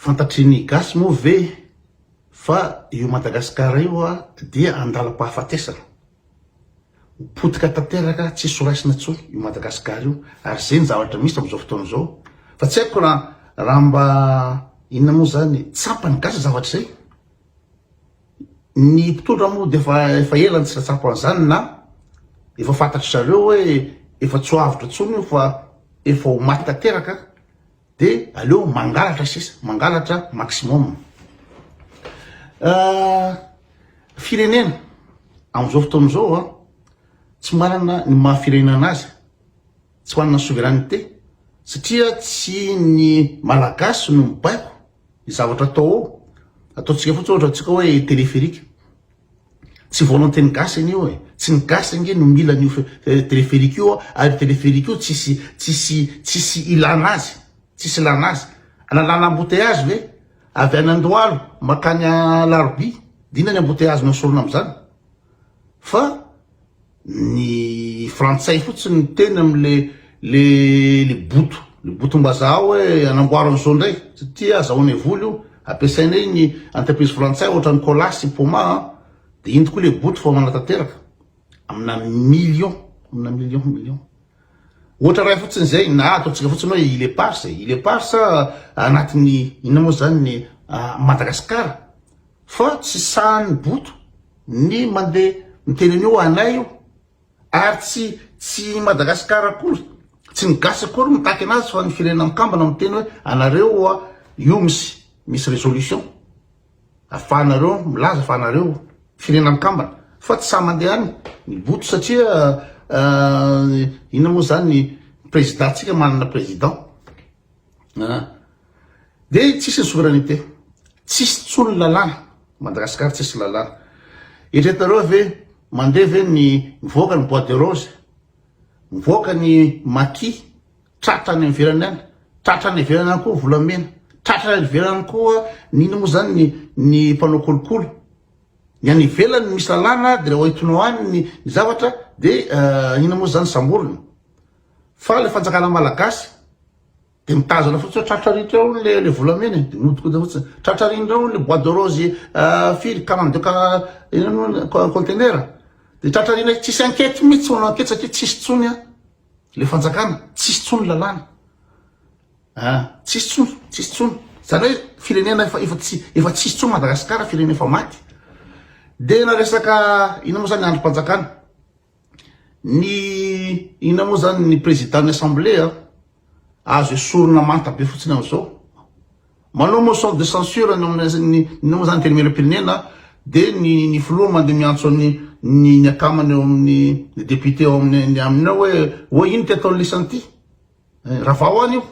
Fantatry ny gasy moa ve fa io Madagascar io dia andalam-pahafatesana. Ho potika tanteraka tsisy ho raisina intsony io Madagascar io ary zay ny zavatra misy amin'izao fotoana izao. Fa tsy haiko raha raha mba inona moa zany tsapan'ny gasy zavatra izay. Ny mpitondra moa dia efa efa ela no tsy nahatsapa an'izany na efa fantatry zareo hoe efa tsy ho avotra intsony io fa efa ho maty tanteraka dia aleo mangalatra sisa, mangalatra maximum. Firenena amin'izao fotoana izao an, tsy manana ny maha firenena anazy, tsy manana souveraineté satria tsy ny Malagasy no mibaiko ny zavatra atao ao, ataontsika fotsiny ohatra antsika hoe téléphérique, tsy volonté ny gasy anie io e, tsy ny gasy ange no mila an'io téléphérique io ary io téléphérique io tsisy tsisy tsisy ilana azy, tsisy ilana azy, analana embouteillage ve? Avy any Andohalo mankany Alarobia, de inona ny embouteillage nosorona am'zany? Fa ny frantsay fotsiny miteny amle le le boto le botom-bazaha ao hoe anamboaro an'izao indray satria azahoanay vola io, ampiasainay ny entreprise frantsay ohatran'ny Colas sy Poma an, de iny tokoa le boto fa manatanteraka amina million amina million million. Ohatra iray fotsiny izay na ataontsika fotsiny hoe île éparse, île éparse anatin'ny inona moa zany ny Madagascar fa tsy sahan'ny boto ny mandeha miteny an'io anay io ary tsy tsy Madagascar akory tsy ny gasy akory mitaky anazy fa ny firenena mikambana miteny hoe anareo oa io misy misy résolution afahanareo milaza fa anareo firenena mikambana fa tsy sahy mandeha any ny boto satria inona moa zany ny président tsika manana président De tsisy ny souveraineté, tsisy tsony lalàna, Madagascar tsisy lalàna. Eritreretinareo ve mandeha ve ny mivoaka ny bois de rose, mivoaka ny maki, tratra any ivelany any, tratra any ivelany any koa volamena, tratra any ivelany any koa ny inona moa zany ny ny mpanao kolikoly. Ny any ivelany misy lalàna de raha hoentinao any ny ny zavatra de inona moa zany samborina. Fa le fanjakana malagasy De mitazona fotsiny hoe tratra ritra eo le le volamena e, de mihodinkodina fotsiny. Tratra rindra eo le bois de rose firy 42 ka inona moa conteneur. De tratra rindra tsisy enquête mihitsy manao enquête satria tsisy tsony an le fanjakana, tsisy tsony lalàna. Ah, tsisy tsony, tsisy tsony. Zany hoe firenena efa efa tsy efa tsisy tsony Madagasikara, firenena efa maty. De na resaka inona moa zany andrim-panjakana. Ny inona moa zany ny président ny assemblée a, azo esorina manta be fotsiny am'zao. Manao motion de censure ny amin'ny inona moa zany antenimieram-pirenena de ny ny filoha mandeha miantso ny ny ny akamany eo amin'ny ny député ao amin'ny ny aminy ao hoe oa ino ty ataon'ny lisany ty? Ravao any io.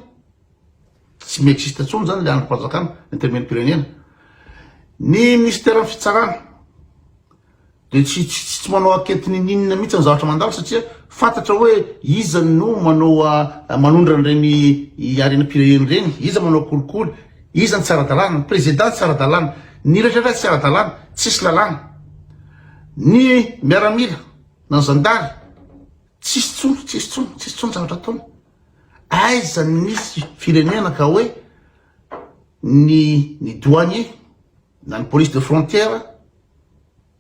Tsy mi-existe intsony zany le andrim-panjakana, antenimieram-pirenena. Ny minisiteran'ny fitsarana. Dia tsy tsy tsy manao enquête ninininona mihitsy ny zavatra mandalo satria fantatra hoe iza no manao manondrana ireny harena-pirenena ireny, iza manao kolikoly, iza ny tsy ara-dalàna, ny président tsy ara-dalàna, ny rehetra rehetra tsy ara-dalàna, tsisy lalàna. Ny miaramila na ny zandary tsisy tsony, tsisy tsony, tsisy tsony zavatra ataony. Aiza ny misy firenena ka hoe ny ny douanier na ny police de frontière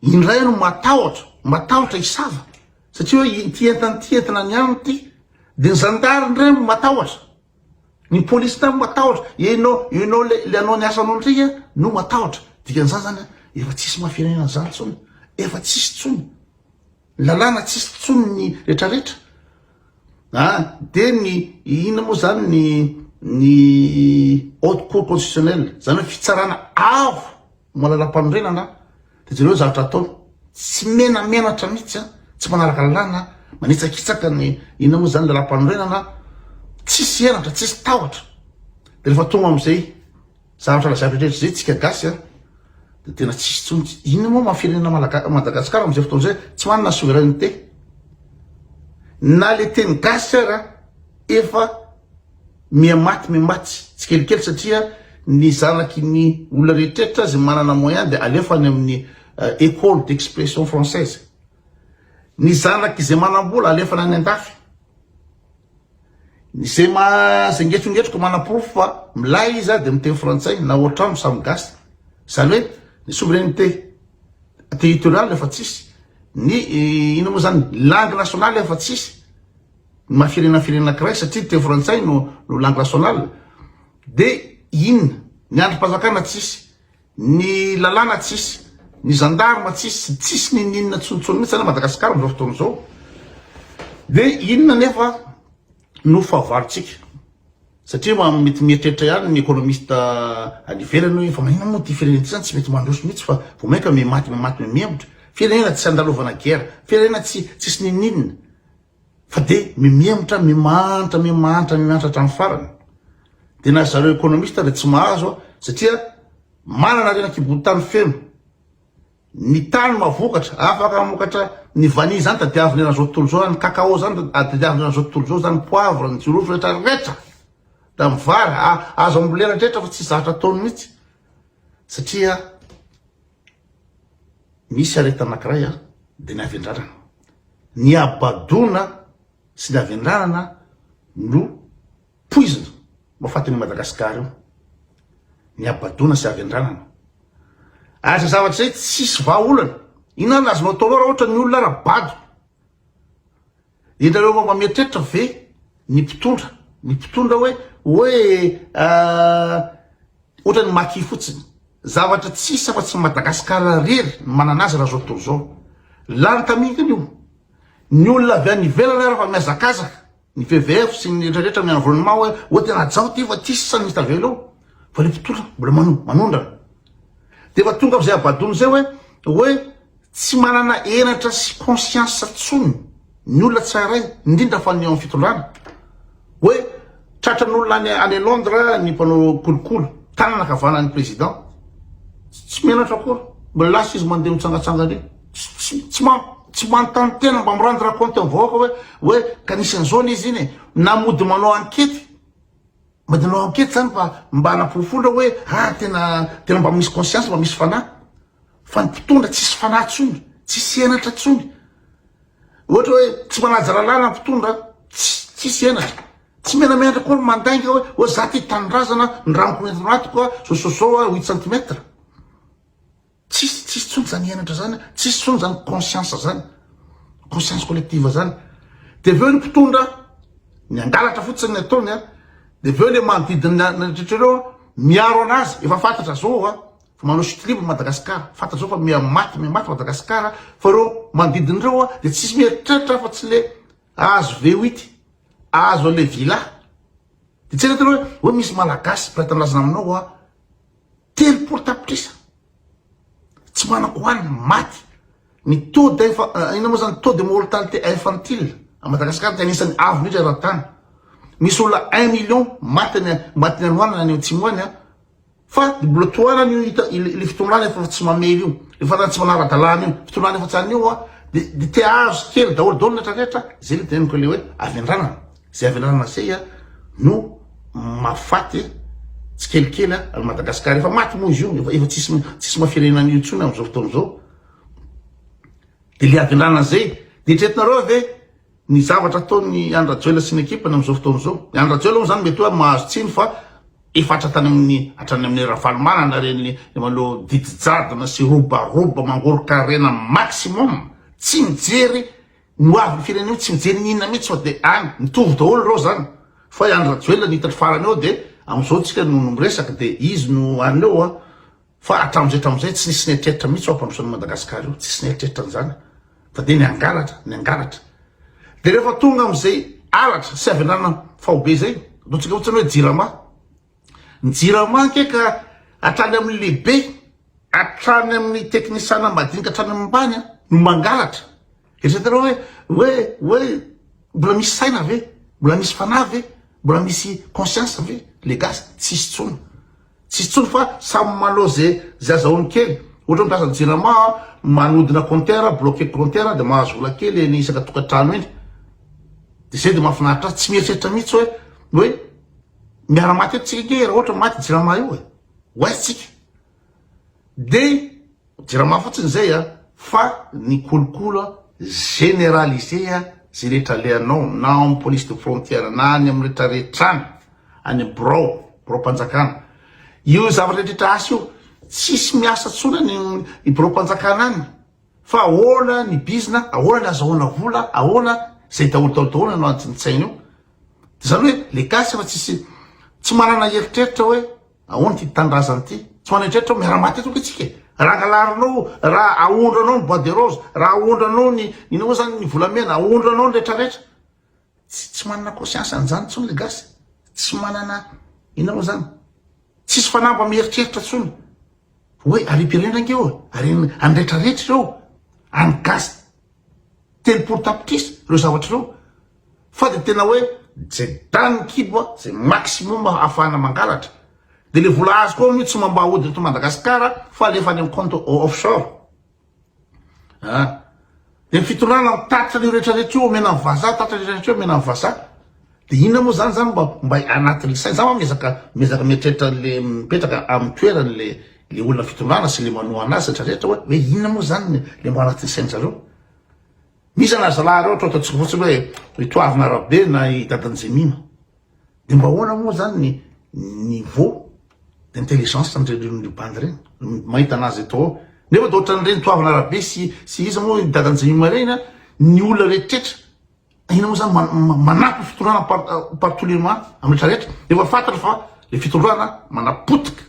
indray no matahotra, matahotra hisava satria hoe ity entana ity entina any aminy ity, de ny zandary indray no matahotra, ny polisy indray no matahotra, enao enao le le anao ny asanao indray a no matahotra, dikan'izany zany a efa tsisy maha firenena an'izany intsony, efa tsisy intsony. Lalàna tsisy tsony ny retraretra a de ny inona moa zany ny ny haute cour constitutionnelle zany hoe fitsarana avo malalampanorenana de jereo zavatra ataony tsy menamenatra mihitsy a tsy manaraka lalàna manitsakitsaka ny inona moa zany lalampanorenana tsisy henatra tsisy tahotra de rehefa tonga am'izay Zavatra lazaiko rehetra zay tsika gasy a de tena tsisy tsony, inona moa maha firenena malaga Madagascar amizay fotoana zay tsy manana souveraineté na le teny gasy ara efa miha maty miha maty tsikelikely satria ny zanaky ny olona rehetrretra zay manana moyen de alefa any amin'ny école d'expression française ny zanaky zay manambola alefana any andafy. Izay ma izay ngetrongetroka manaporofo fa milay izy dia miteny frantsay na ohatrano samy gasy. Izany hoe ny souveraineté territoriale efa tsisy, ny inona moa zany langue nationale efa tsisy, ny maha firenena firenena anankiray satria teny frantsay no no langue nationale dia inona? Ny andrim-panjakana tsisy, Ny lalàna tsisy, ny gendarme tsisy, tsisy n'inon'inona tsontsony mihitsy zany Madagascar amizao fotoana izao. De inona nefa no fahavalontsika? Satria ma mety mieritreritra ihany ny économiste any ivelany hoe fa maninona moa ty firenena ty zany tsy mety mandroso mihitsy fa vao mainka mihamaty mihamaty mihamihemotra. Firenena tsy andalovana guerre, firenena tsy tsisy n'inon'inona fa de mimihemotra mimahantra mimahantra mimahantra hatramin'ny farany. De na zareo économiste de tsy mahazo satria manana harena an-kibon-tany feno, ny tany mahavokatra, afaka mamokatra ny vanille zany tadiavina eran'izao tontolo izao, ny cacao zany tadiavina eran'izao tontolo izao zany, poivre, ny jirofo rehetra rehetra, da ny vary azo ambolena rehetra fa tsy zatra ataony mihitsy satria misy aretina anankiray de ny havendranana, ny habadoana sy ny havendranana no Poizina mahafaty an'i Madagascar io. Ny habadoana sy havendranana. Ary izay zavatra izay tsisy vahaolana. Inona ary no azonao ataonao raha ohatra ny olona ara bado. Ianareo mba mieritreritra ve ny mpitondra, ny mpitondra hoe hoe ohatra ny maki fotsiny. Zavatra tsisy afa tsy Madagascar irery no manana azy raha zao tontolo izao. Lany tamingana io. Ny olona avy any ivelany ara fa mihazakazaka. Ny VVF sy ny rehetra rehetra amin'ny environnement hoe hoe tena hajao ty fa tsisy sisa ny tavela eo fa le mpitondra mbola mano manondrana de efa tonga am'izay habadoana zay hoe hoe tsy manana henatra sy conscience tsony ny olona tsirairay indrindra fa ny eo amin'ny fitondrana hoe tratran'olona any any Londres ny mpanao kolikoly tanana ankavanan'ny président tsy menatra akory mbola lasa izy mandeha mitsangatsangana eny Tsy tsy tsy manontany tena mba mi-rendre compte amin'ny vahoaka hoe hoe ka nisy an'izao anie izy iny e. Na mody manao enquête, mody manao enquête zany fa mba hanaporofoana hoe ah tena tena mba misy conscience, mba misy fanahy. Fa ny mpitondra tsisy fanahy tsony, tsisy henatra tsony. Ohatra hoe tsy manaja lalàna ny mpitondra, tsy tsisy henatra. Tsy menamenatra akory mandainga hoe hoe za tia tanindrazana, ny ranoko no entiko anatiko, zao zao zao, huit centimètres. Tsisy tsisy tsony zany henatra zany, tsisy tsony zany conscience zany, conscience collective zany. De avy eo ny mpitondra ny angalatra fotsiny ny ataony a, de avy eo le manodidina ny rehetra ireo a, miaro anazy, efa fantatra zao a, fa manao chute libre Madagascar, fantatra zao fa miha maty miha maty Madagascar, fa ireo manodidina ireo a, de tsisy mieritreritra afa tsy le ahazo V8, ahazo an'le villa. De tsy eritreretina hoe hoe misy malagasy mpiray tanindrazana aminao a, 30 tapitrisa tsy manan-kohanina, maty. Ny taux d'infa, inona moa zany, taux de mortalité infantile à Madagascar dia anisan'ny avo indrindra eran-tany. Misy olona un million maty any maty ny hanoanana any atsimo any an, fa mbola tohanana io hita ilay fitondrana efa tsy mamely io, le fitondrana tsy manara-dalàna io, fitondrana efa tsy an'io an, de de te hahazo kely daholo daholo ny rehetra rehetra, zay le teneniko le hoe havendranana. Zay avelana zay a no mahafaty tsikelikely a an'i Madagascar. Efa maty moa izy io, efa efa tsisy tsisy maha firenena an'io intsony amin'izao fotoana izao. De le avelana zay, de eritreretinareo ve ny zavatra ataon'i Andry Rajoelina sy ny ekipany amin'izao fotoana izao? I Andry Rajoelina moa zany mety hoe mahazo tsiny fa efa hatrany amin'ny hatrany amin'ny Ravalomanana ireny manao didy jadona sy robaroba mangoron-karena maximum, tsy mijery Ny ho avin'ny firenena io tsy mijery n'inona mihitsy fa dia any, mitovy daholo ireo zany. Fa i Andry Rajoelina no hitany farany eo dia amin'izao tsika no no miresaka dia izy no any eo an. Fa hatramin'izay hatramin'izay tsy nisy nieritreritra mihitsy ho hampandroso an'i Madagasikara io, tsisy nieritreritra an'izany fa dia ny hangalatra, ny hangalatra. Dia rehefa tonga amin'izay halatra sy havendrana faobe izay, ataontsika fotsiny hoe jirama. Ny jirama ange ka hatrany amin'ny lehibe, hatrany amin'ny teknisiana madinika hatrany amin'ny ambany no mangalatra. Eritreretinareo hoe hoe hoe mbola misy saina ve? Mbola misy fanahy ve? Mbola misy conscience ve le gasy? Tsisy tsony. Tsisy tsony fa samy manao ze ze azahoany kely. Ohatra hoe mpiasa jirama manodina compteur, bloquer compteur de mahazo vola kely eny isaka tokantrano eny. De zay de mahafinaritra azy. Tsy mieritreritra mihitsy hoe hoe miara maty eto tsika ange raha ohatra maty jirama io e. Ho aiza tsika? De Jirama fotsiny zay a, fa ny kolikoly généralisé a. zay rehetra alehanao na ao amin'ny police de frontière na any amin'ny rehetra rehetra any, any amin'ny birao, biraom-panjakana. Io zavatra rehetra asa io, tsisy miasa tsony any amin'ny biraom-panjakana any fa ahoana ny bizina, ahoana ny azahoana vola, ahoana zay daholo daholo daholo no anatin'ny tsaina io. Zany hoe le gasy efa tsisy tsy manana eritreritra hoe Ahoana ity tanindrazana ity? Tsy maneritreritra aho, miara-maty eto ange tsika e! Raha angalarinao, raha aondranao ny bois de rose, raha aondranao ny, inona moa zany, ny volamena, aondranao ny retraretra. Tsy, tsy manana conscience an'izany intsony le gasy. Tsy manana, inona moa zany, tsisy fanahy mba mieritreritra intsony. Hoe harem-pirenena ange io e, harena, any retraretra ireo, any gasy 30 tapitrisa ireo zavatra ireo. Fa de tena hoe zay danin'ny kibo a, zay maximum ahafahana mangalatra. De le vola azo koa amin'io tsy mba ahodina eto Madagascar fa alefa any amin'ny compte offshore. Ah. De ny fitondrana mitatitra an'io rehetra rehetra io omena ny vazaha, tatitra rehetra rehetra io omena ny vazaha. De inona moa zany zany mba mba anatin'ny saina. Za ma miezaka miezaka mieritreritra an'le mipetraka amin'ny toerany le le olona fitondrana sy le manohana azy rehetra rehetra hoe hoe inona moa zany le mba anatin'ny sain-jareo. Misy ana zalahy reo ohatra ataontsika fotsiny hoe i Toavina Rabe na i Dadan'i Jemima. De mba ahoana moa zany ny niveau d'intelligence an'ireny ireny bandy ireny? Mahita anazy eto ao. Nefa de ohatran'ireny Toavina Rabe sy sy iza moa i Dadan'i Jemima ireny an, ny olona rehetraretra inona moa zany manampy ny fitondrana par par tous les moyens amin'ny rehetrarehetra. Efa fantatra fa le fitondrana manapotika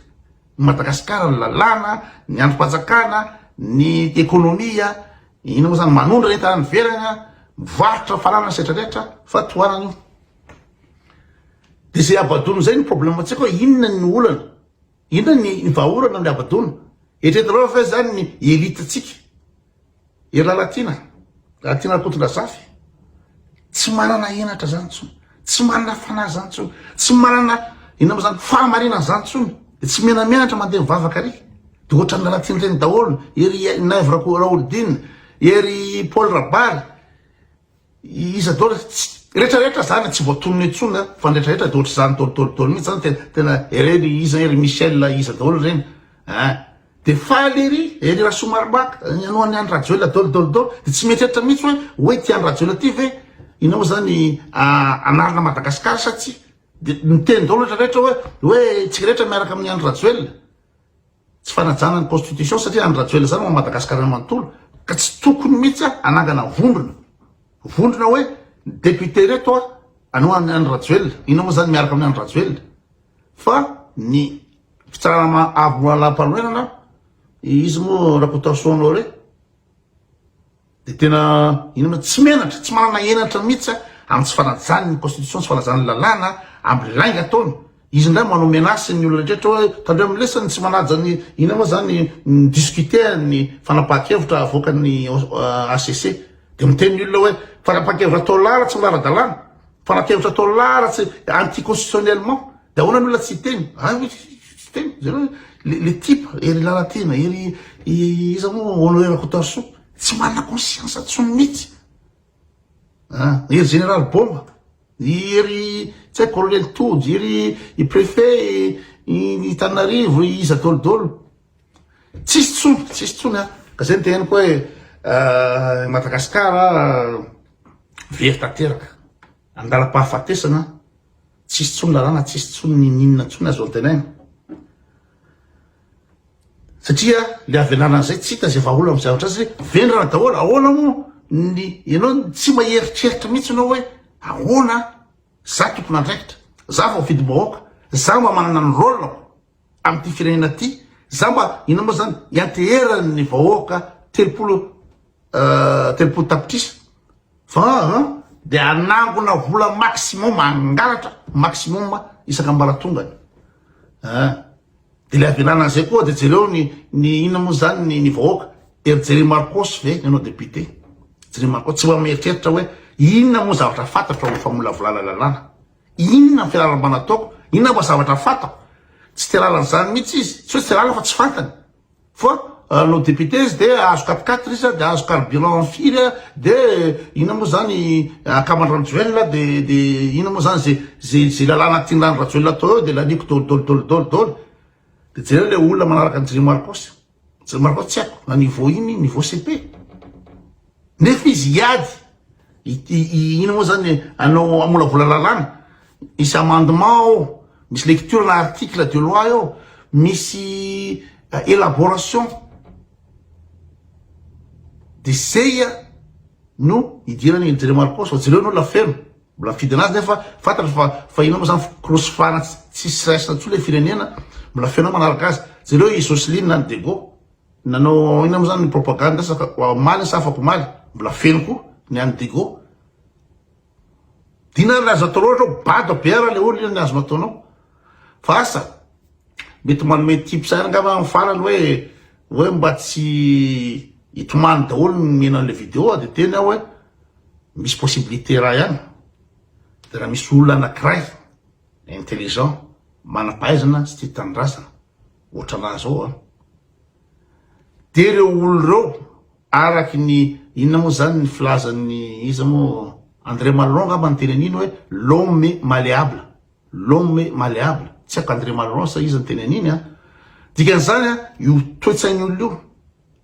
ny Madagasikara, ny lalàna, ny andrim-panjakana, ny ekonomia, Inona moa zany manondrana entana any ivelany a, mivarotra fananana sy retraretra fa tohanana io. De zay abadoana zay ny problème antsika hoe inona ny olana, inona ny vahaolana amin'ny abadoana. Eritreretinareo ve zany ny elite tsika, Hery Lalatiana, Lalatiana Rakotondrazafy, tsy manana henatra zany tsony, tsy manana fanahy zany tsony, tsy manana inona moa zany fahamarinana zany tsony, de tsy menamenatra mandeha mivavaka ary. De ohatran'ny Lalatiana ireny daholo, ery Naivo Raholdina, ery Paul Rabary, iza daholo, retraretra zany tsy voatonona intsony a, fa ny retraretra de ohatr'izany daholo daholo daholo mihitsy zany tena tena ery iza ery Michel iza daholo ireny a, de faly ery ery Rasoamaromaka, ny anoan'i Andry Rajoelina daholo daholo daholo, de tsy mieritreritra mihitsy hoe hoe ty Andry Rajoelina ty ve inona moa zany anarina Madagasikara sa tsia, de miteny daholo retraretra hoe hoe tsika rehetra miaraka amin'i Andry Rajoelina. Tsy fanajana ny constitution satria Andry Rajoelina zany ao Madagascar manontolo ka tsy tokony mihitsy hanangana vondrona vondrona hoe ny député reto a anao an'i Andry Rajoelina inona moa zany miaraka amin'i Andry Rajoelina fa ny fitsarana avo lalam-panorenana izy moa Rakotoarisoa Honoré De tena inona tsy menatra, tsy manana henatra mihitsy amin'ny tsy fanajany ny constitution, tsy fanajany ny lalàna, amin'ny lainga ataony. Izy indray manao menace ny olona rehetra hoe tandremo lesy ny tsy manaja ny inona moa zany ny discuter ny fanapahan-kevitra avoakan'ny HCC. De miteny ny olona hoe fanapahan-kevitra atao lara tsy manara-dalàna, fanapahan-kevitra atao lara tsy anti-constitutionnellement. De ahoana ny olona tsy hiteny? Ah oui, tsy hiteny. Zareo le le type ery Lalatiana, ery iza moa Honoré Rakotoarisoa. Tsy manana conscience tsony mitsy ah, ery général Boma, ery tsy haiko colonel Tojo, ery i préfet i Tananarivo, iza dolo dolo. Tsisy tsony, tsisy tsony ah. Ka zay no teneniko hoe euh, Madagascar very tanteraka. Andalam-pahafatesana, tsisy tsony lalàna, tsisy tsony ninininona tsony azo antenaina. Satria le havenarana zay tsy hita zay vahaolana am zavatra zay vendrana daholo ahoana moa ny ianao tsy mba hieritreritra mihitsy ianao hoe ahoana za tompon'andraikitra za vao fidim-bahoaka za mba manana ny rôle-ko amin'ity firenena ty za mba inona moa zany ianteheran'ny vahoaka 30 30 tapitrisa fa de hanangona vola maximum hangalatra maximum isaka ambaratongany ah. De le havelana an'izay koa de jereo ny ny inona moa zany ny ny vahoaka. Ery Jerry Marcos ve ny anao député? Jerry Marcos tsy mba mieritreritra hoe inona moa zavatra fantatro amin'ny famolavolana lalàna? Inona ny fianarana mba nataoko? Inona mba zavatra fantako? Tsy te halala an'izany mihitsy izy. Tsy hoe tsy te halala fa tsy fantany. Fa hanao député izy de ahazo quatre quatre izy de ahazo carburant firy de inona moa zany akaman-dRajoelina de de inona moa zany ze ze ze lalàna tian'i Rajoelina atao eo de laniako daholo daholo daholo daholo daholo. De jereo le olona manaraka an'i Jerry Marcos. Jerry Marcos tsy haiko na niveau iny niveau CP. Nefa izy hiady. Ino moa zany anao hamolavola lalàna, misy amendement ao, misy lecture na article de loi eo, misy élaboration. De zay no idiran'i Jerry Marcos fa jereo ny olona feno. Mbola mifidy anazy nefa fantatra fa fa inona moa zany crossfire tsisy raisina intsony le firenena mbola feno manaraka azy. Jereo i Jocelyne any Dego nanao inona moa zany ny propagande saka omaly sa afaka omaly mbola feno koa ny any Dego. Dina ary azo atao loatra bado be ara le olona inona ny azonao ataonao. Fa asa mety manome tips ihany angamba amin'ny farany hoe hoe mba tsy hitomany daholo ny mihaino an'le vidéo de teny aho hoe Misy possibilité raha ihany de raha misy olona anakiray intelligent manam-pahaizana sy tia tanindrazana ohatranah zao an, de ireo olona ireo araky ny inona moa zany ny filazan'ny iza moa André Malraux angamba niteny an'iny hoe l'homme est malléable, l'homme est malléable, tsy haiko André Malraux sa iza niteny an'iny an, dikan'izany an io toe-tsain'ny olona io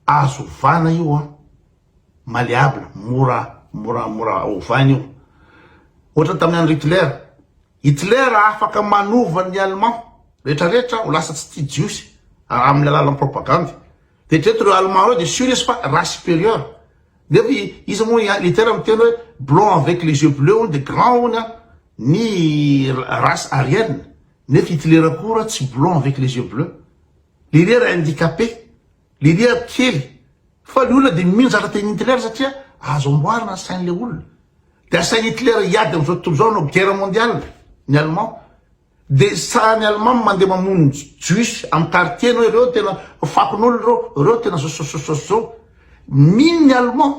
azo ovana io an. Malléable, mora mora mora ovaina io. Ohatra tamin'ny andro Hitler. Hitler afaka manova ny allemand rehetra rehetra ho lasa tsy tia jiosy amin'ny alalan'ny propagandy. Dia hatreto ireo allemand ireo dia sûr izy fa race supérieure. Nefa iza moa Hitler miteny hoe blanc avec les yeux bleus hono dia grand hono ny race aryenne. Nefa Hitler koa tsy blanc avec les yeux bleus. Lery handicapé. Lery kely. Fa le olona dia mino zavatra tenin'i Hitler satria azo amboarina ny sain'ilay olona. Dia asain'i Hitler hiady amin'izao tontolo izao hanao guerre mondiale ny allemand. Dia sahan'ny allemand mandeha mamono jiosy amin'ny quartier-ny hoe ireo tena fakon'olona ireo, ireo tena zao zao zao zao. Mino ny allemand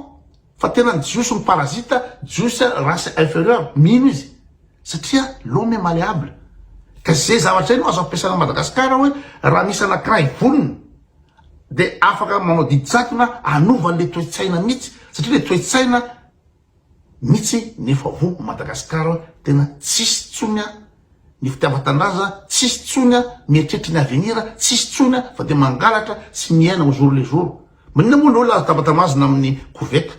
fa tena ny jiosy no parasite, jiosy race inférieure, mino izy. Satria l'homme est malléable. Ka izay zavatra izay no azo ampiasaina Madagasikara hoe raha misy anankiray vonona dia afaka manao didy jadona hanova an'ilay toe-tsaina mihitsy satria ilay toe-tsaina mihitsy ny efa voa Madagasikara hoe tena tsisy tsony ny fitiavan-tanindrazana, tsisy tsony mieritreritra ny avenir, tsisy tsony fa dia mangalatra sy miaina au jour le jour. Maninona moa ny olona azo tabatamazina amin'ny koveta,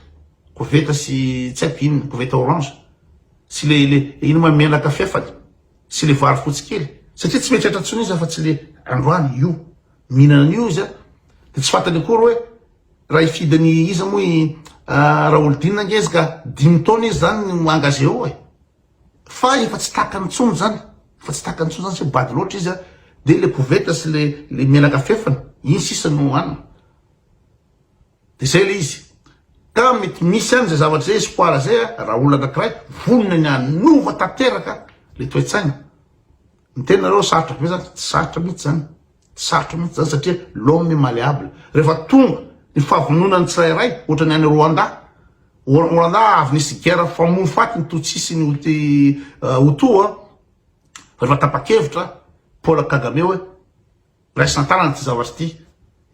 koveta sy tsy haiko inona, koveta orange sy le le ino ma menaka fefany sy le vary fotsy kely satria tsy mieritreritra tsony izy afa-tsy le androany io. Mihinana an'io izy a, de tsy fantany akory hoe raha hifidy an'i iza moa i Raholdina ange izy ka dimy taona izy zany no engagé eo e, fa efa tsy takany intsony zany, efa tsy takany intsony zany satria bado loatra izy a, de le koveta sy le le menaka fefany, iny sisa no hohanina, de zay le izy, ka mety misy ihany zay zavatra zay espoir zay a, raha olona anakiray vonona ny hanova tanteraka le toe-tsaina. Ny tena nareo sarotra be zany, tsy sarotra mihitsy zany, tsy sarotra mihitsy zany satria l'homme est malléable. Rehefa tonga ny fahavononan'ny tsirairay, ohatra ny any Rwanda, Rwanda avy nisy guerre famono faty ny Tutsi sy ny Hutu a, rehefa tapa-kevitra Paul Kagame hoe Raisina an-tanana ity zavatra ity,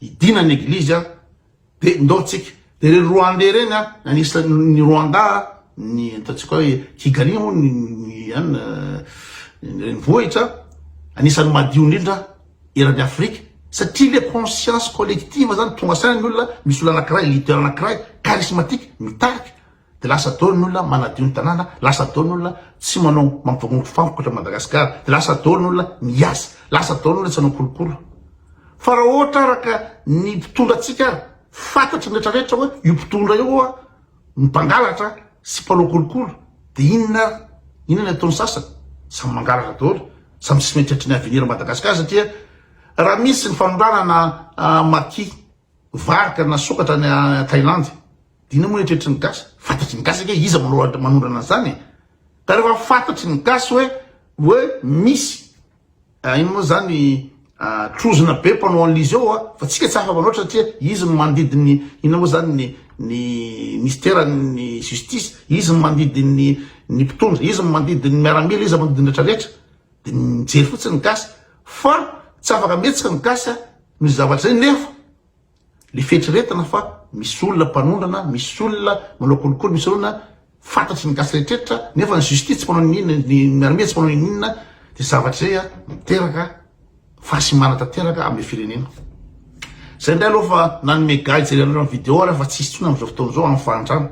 idina ny eglizy an, de ndao tsika, de reny Rwandais reny an, anisan'ny ny Rwanda ny ataontsika hoe Kigali moa ny ny an ny renivohitra, anisan'ny madio indrindra eran'ny Afrika, satria le conscience collective zany tonga saina ny olona, misy olona anakiray leader anakiray charismatique mitarika, De lasa daholo ny olona manadio ny tanàna, lasa daholo ny olona tsy manao mampivangongo fankotra eto Madagascar, de lasa daholo ny olona miasa, lasa daholo ny olona tsy hanao kolokolo. Fa raha ohatra araka ny mpitondra antsika ary, fantatry ny rehetra rehetra hoe io mpitondra io hoa mpangalatra sy mpanao kolokolo, de inona ary, inona ny ataon'ny sasany? Samy mangalatra daholo, samy tsy mieritreritra ny avenir Madagascar satria raha misy ny fanondranana maki Varika na sokatra any Thaïlande. Dia inona moa ny eritreritry ny gasy? Fantatry ny gasy ange iza manondrana an'izany e! Ka rehefa fantatry ny gasy hoe hoe misy inona moa zany trozona be mpanao an'izy eo a, fa tsika tsy afa-manoatra satria izy no mandidy ny inona moa zany ny ny minisiteran'ny justice, izy no mandidy ny ny mpitondra, izy no mandidy ny miaramila, izy no mandidy ny rehetra rehetra. Dia mijery fotsiny ny gasy fa tsy afaka mihetsika ny gasy a! Misy zavatra zay nefa le fieritreretana fa misy olona mpanondrana, misy olona manao kolikoly, misy olona fantatry ny gasy rehetrretra nefa ny justice tsy manao n'inona, ny miaramila tsy manao n'inona de zavatra zay a miteraka fahasimana tanteraka amle firenena. Zay ndray aloha fa nanome gaha hijery anareo ny video ary fa tsisy tsony amzao fotoana zao am fahantrana.